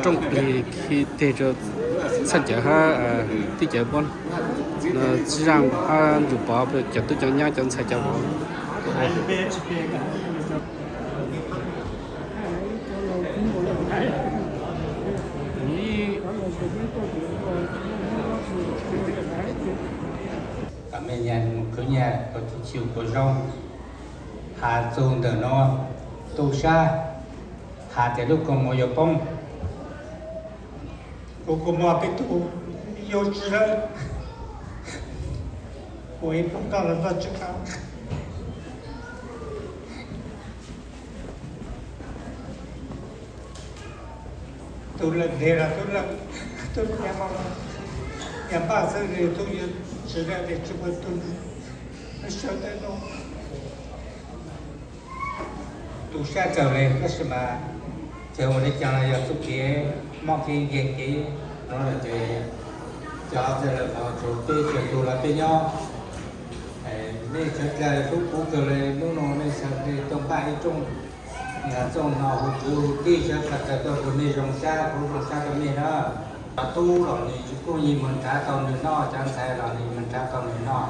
Rooj plig khi teg rau txhaj cawv hab tib cawv pob, txiv zaj hab ntsuj pov, cov tub cov nyab cov ntxhais cov vauv. Kom mej nyag mus khwv nyag kom tsis tshwm kuv zoo. Has txug ntawm no, tub sab has tias lub kua muag yuav poob. Kuv kua muag peb tug yuav tsi lawm, kuv ib pluag toj los tsis qab. Tub lawm nteg los tub lawm, tub lawm, yog npaj xwb tub yuav tsi lawm tes tsi muaj tub sawv daws no. Tu sab kawg le, tab sis mas txawm ua li cas los yog txuj kev mob kev nkeeg kev no lawm ces cov txawm lawm los tsuav peb tsuas tu los peb nyob. Nej sawv dlawg hlub kuv kawg le, hnub no nej sawv dlawg tuaj npaj ib rooj txooj no hu kwv hu tij sawv dlawg tawm tuaj rau nej zoo sab, kuv zoo sab rau nej na. Cov tub los nws tsis kuj yeej mus nrhav tau nws noj, cov ntxhais los nws mus nrhav tau nws noj.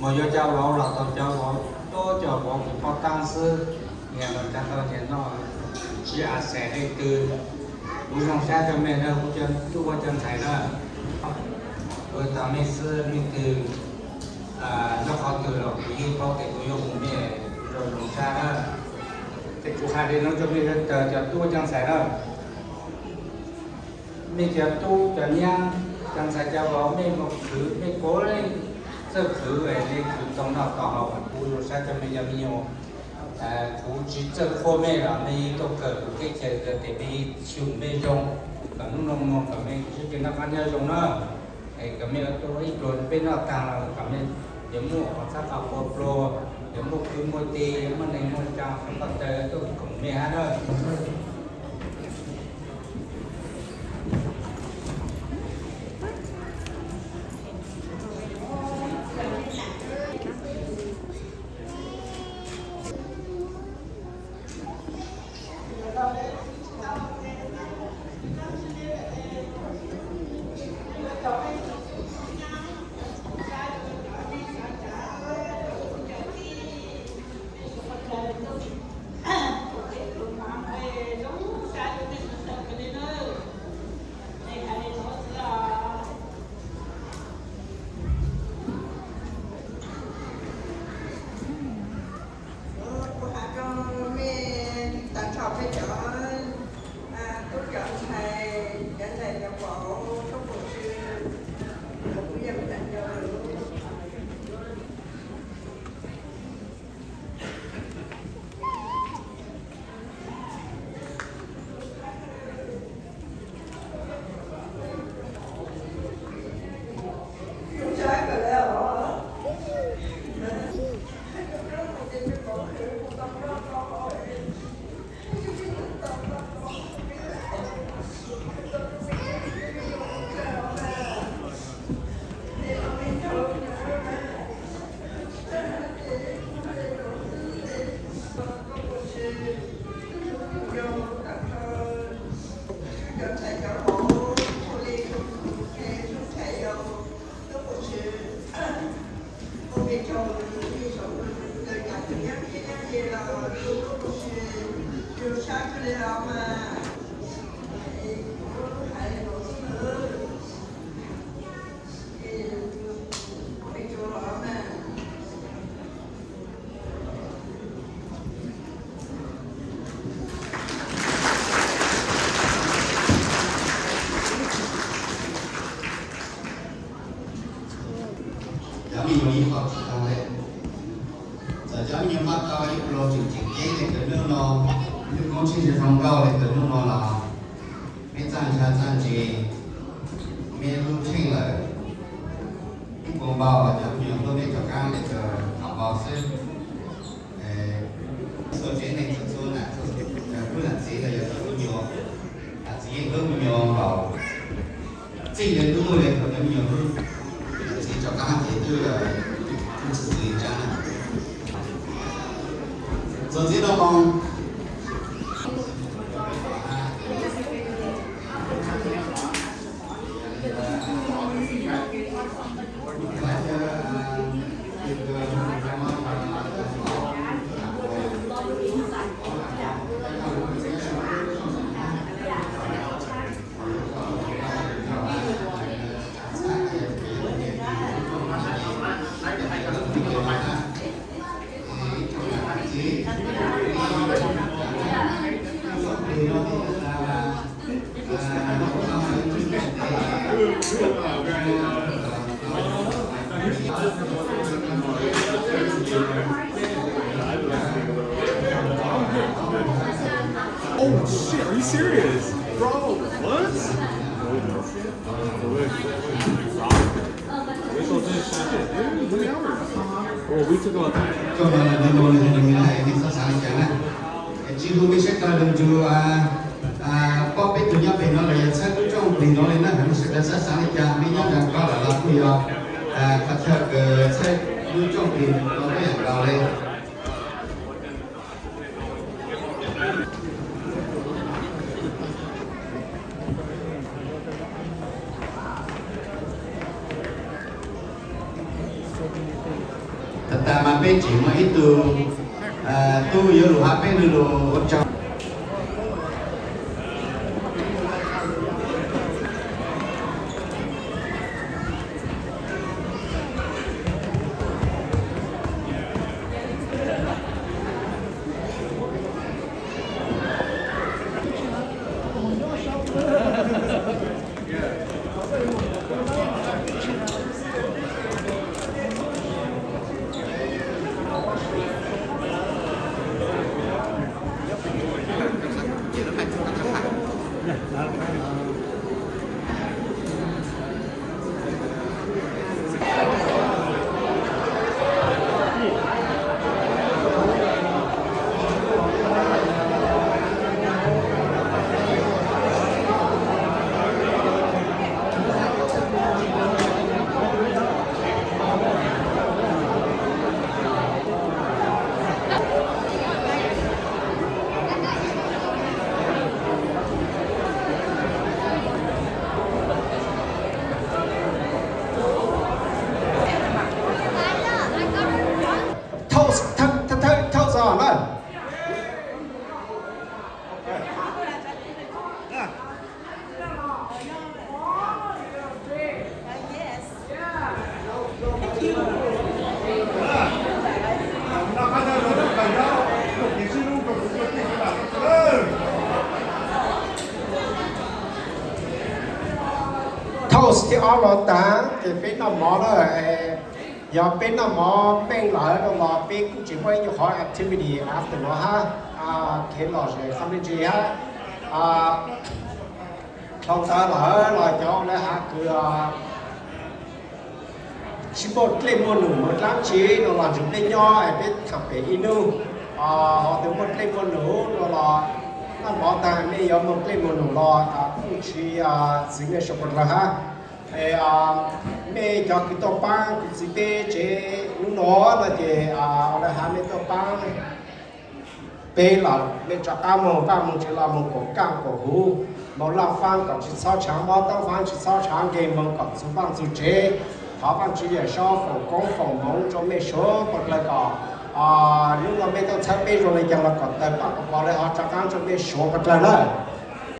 Mus yuav cov vauv los tau cov vauv, tuab cov vauv kws paub taab xwb, nyias mus nrhav tau nyias noj, tsis a xais leej twg. Kuv zoo sab rau mej na, kuv cov tub cov ntxhais na. Kuv tau mej xwb, mej twg nyob qhov twg los kuv yeej paub tias kuv yuav mus mej zoo zoo sab na. Ces kuv has li no rau mej sawv daws cov tub cov ntxhais na. Mej cov tub cov nyab, cov ntxhais cov vauv, mej mus khwv, mej puav leej txawj khwv, mej khwv tau noj tau haus, kuv zoo sab rau mej cov me nyuam. Kuv tsis txawj qhuas mej los mej yeej tuaj kawm kuv teb chaws, tias mej yeej xyum mej zoo, kom hnub no mus kom mej sib tw noj qab nyob zoo na. Kom mej ua tau ib pluag peb noj taag los kom mej yuav muaj qhov txhab qhov qhua pluag, yuav muaj kwv muaj tij, yuav muaj neeg muaj tsaa, qhov ko taw tuaj koom mej hab na. Kuv has rau mej tag nrho peb cov tub cov ntxhais, cov ntxhais cov vauv, koj puas tsw, kuv kuj yeej tag nrho. Cov me nyuam ib qho tsis tau le. Txawm cov me nyuam npaj tau ib pluag tseem tseem ceeb le kawm hnub no, lub koob tsheej tsis zoo nkauj le kawm hnub no los, mej txaj ntsha txaj ntse, mej lub tsheej lawm, ib puas npau los cov me nyuam tuaj mej rov qab le kawm thaum npau xwb. Txhua tsev neeg txhua txhua nam, txhua tub nam txiv los yog txhua me nyuam, nam txiv yeej hlub me nyuam npaum txij le lub le thaum cov me nyuam hlub. Nam txiv rov qab hab ces twb, twb txwv txwv ib tsab na. Txuas ntxiv rau qhov, Oh shit, are you serious? Bro, what? Shit, dude, three hours. Bro, we took about Coj no nws no nws nws hais nej xav xav li cas na. Tsis hu peb sawv daws los ntsug pom peb tus nyob pem no los yog txhawb lub rooj plig no li na, nej sawv daws xav xav li cas, peb nyob nram ko lawm los kuj yog qhov chaw kws txhawb lub rooj plig no peb yam nkaus li. Tag tag mas peb tseem muaj ib tug tub yuav lug hab peb lug ua tsaug. Thauj, thauj, thauj, thauj zog na. Thauj thib ob los tag ces peb noj mov na. Yog peb noj mov meej lawm no los peb kuj tsis muaj ib nyuag qhov activity after no hab. Kheev lom zem qhov me ntsis hab. Dhau ntawd lawm los cov lawv has kws tsis muaj dlej muaj num mus dlaab tsi no los ntshe peb nyob es peb tham pem ib nub. Ho tus muaj dlej muaj num no los noj mov tag mej yuav muaj dlej muaj num los kuj tsis txwv mej suav puas dlawg hab. Es mej cov kws tuaj paab kuv txiv peb tsev hnub no no ces lawv has mej tuaj paab peb lawm, mej rov qaab moog Vaaj Moog tsev los moog kuas kaaj kuas huv, moog Laaj Faab kom tsis txhob tshaav mob, Toob Faab tsis txhob tshaav nkeeg, moog kom txug Vaaj txug tsev. Thov Vaajtswv Yawm Saub foom koob foom moov rua mej suav puas dlawg kom hnub no mej tuaj txhawb peb zoo le caag los kom tawg paaj kom pog le ho rov qaab rua mej suav puas dlawg na.